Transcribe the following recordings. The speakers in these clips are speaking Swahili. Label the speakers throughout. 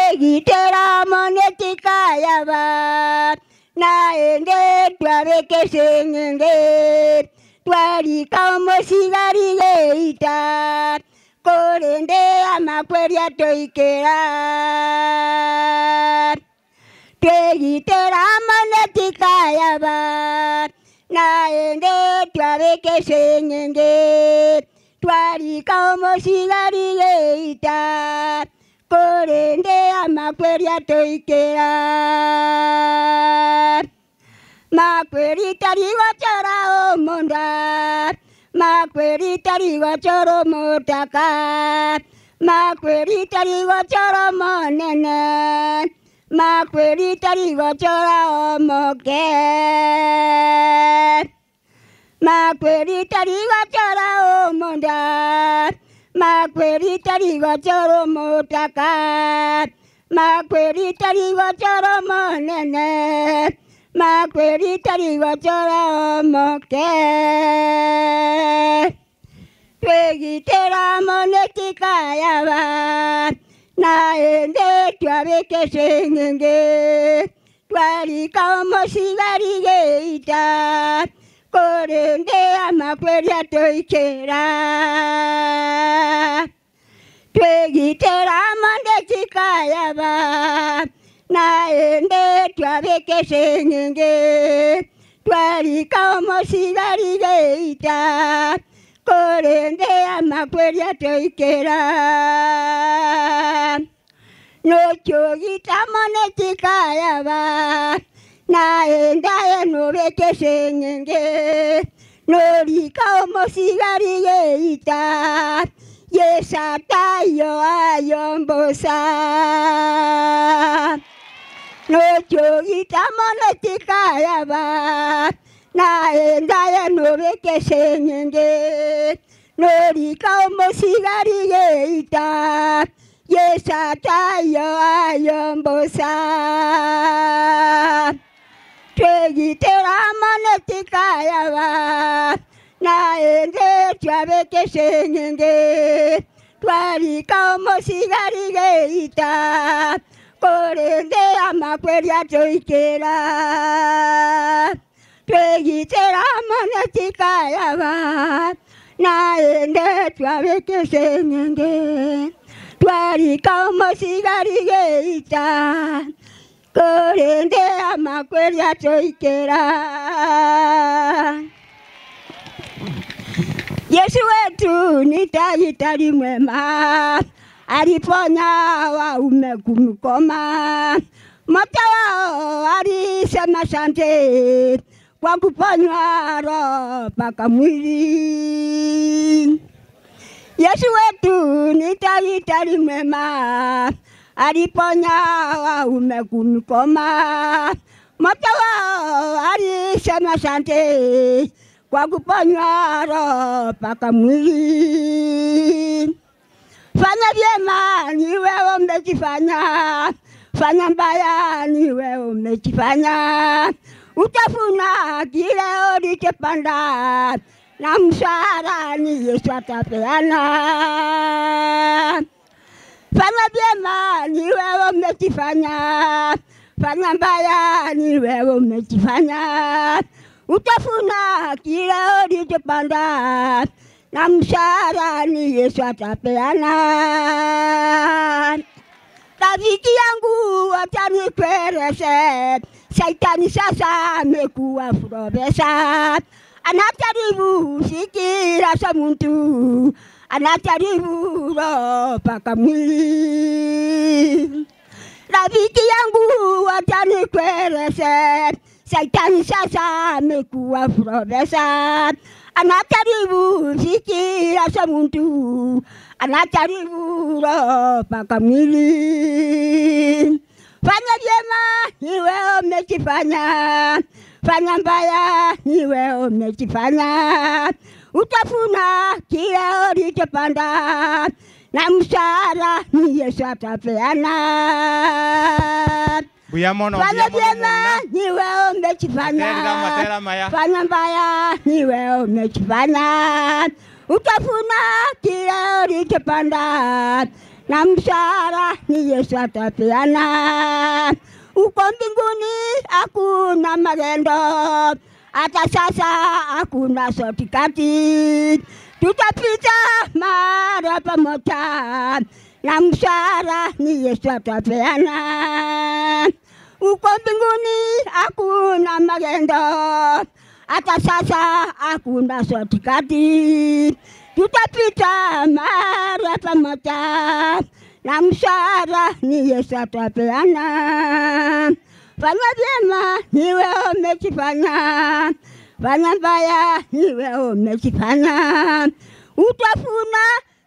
Speaker 1: Twegitera monetika yaba naende twabekese ngenge twarika omosigari geita korende amakweria toikera twegitera monetika yaba naende twabekese ngenge twarika omosigari geita korende amakweria toikera makweri tarigochora omonda makweri tarigochora omotaka makweri tarigochora omonene makweri tarigochora omoke makweri tarigochora omonda makweri tarigochora omotaka makweri tarigochora omonene makweri tarigochora omoke twegitera monetika yaba naende twabekese ngenge twarika omosigari geita korende amakweria toikera twegitera monetika yaba naende twabekese ngenge twarika omosigari geita korende amakweria toikera nochogita monetika yaba naenda enobekese ngenge norika omosigari geita yesatayo ayombosa nochogita monetika yaba naenda enobekese ngenge norika omosigari geita yesatayo ayombosa twegitera monetika yaba naende twabekese ngenge twarika omosigari geita korende amakweria toikera twegitera monetika yaba naende twabekese ngenge twarika omosigari geita korende amakweria toikera. Yesu wetu ni daktari mwema, aliponya waume kumkoma. Mmoja wao alisema asante kwa kuponywa roho mpaka mwili. Yesu wetu ni daktari mwema, aliponya waume kumkoma. Mmoja wao alisema asante kwa kuponywa roho mpaka mwili. Fanya vyema ni wewe umejifanya, fanya mbaya ni wewe umejifanya. Utafuna kile ulichopanda na mshahara ni Yesu atapeana. Fanya vyema ni wewe umejifanya, fanya mbaya ni wewe umejifanya. Utafuna kile ulichopanda na mshahara ni Yesu atapeana. Rafiki yangu acha nikueleze, Saitani sasa amekuwa profesa. Anajaribu fikira za mtu, anajaribu roho mpaka mwili. Rafiki yangu acha nikueleze, Saitani sasa amekuwa profesa. Anajaribu fikira za mtu, anajaribu roho mpaka mwili. Fanya vyema ni wewe umejifanya, fanya mbaya ni wewe umejifanya. Utafuna kile ulichopanda na mshahara ni Yesu atapeana. Fanya vyema ni wewe umejifanya, fanya mbaya ni wewe umejifanya. Utafuna kile ulichopanda na mshahara ni Yesu atapeana. Uko mbinguni hakuna magendo, hata sasa hakuna sotikati. Tutapita mara pamoja na mshahara ni Yesu atapeana. Uko mbinguni hakuna magendo, hata sasa hakuna sotikati. Tutapita mara pamoja na mshahara ni Yesu atapeana. Fanya vyema niwe umechifanya, fanya mbaya niwe umechifanya. Utafuna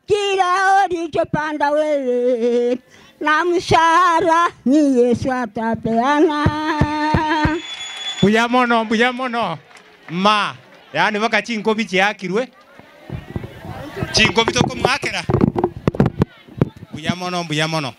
Speaker 1: kila ulichopanda wewe, na mshahara ni Yesu atapeana.
Speaker 2: Mbuya mono, mbuya mono. Ma, yani baka chinkobi chiakirwe. Chinkobi tokomwakera. Mbuya mono, mbuya mono.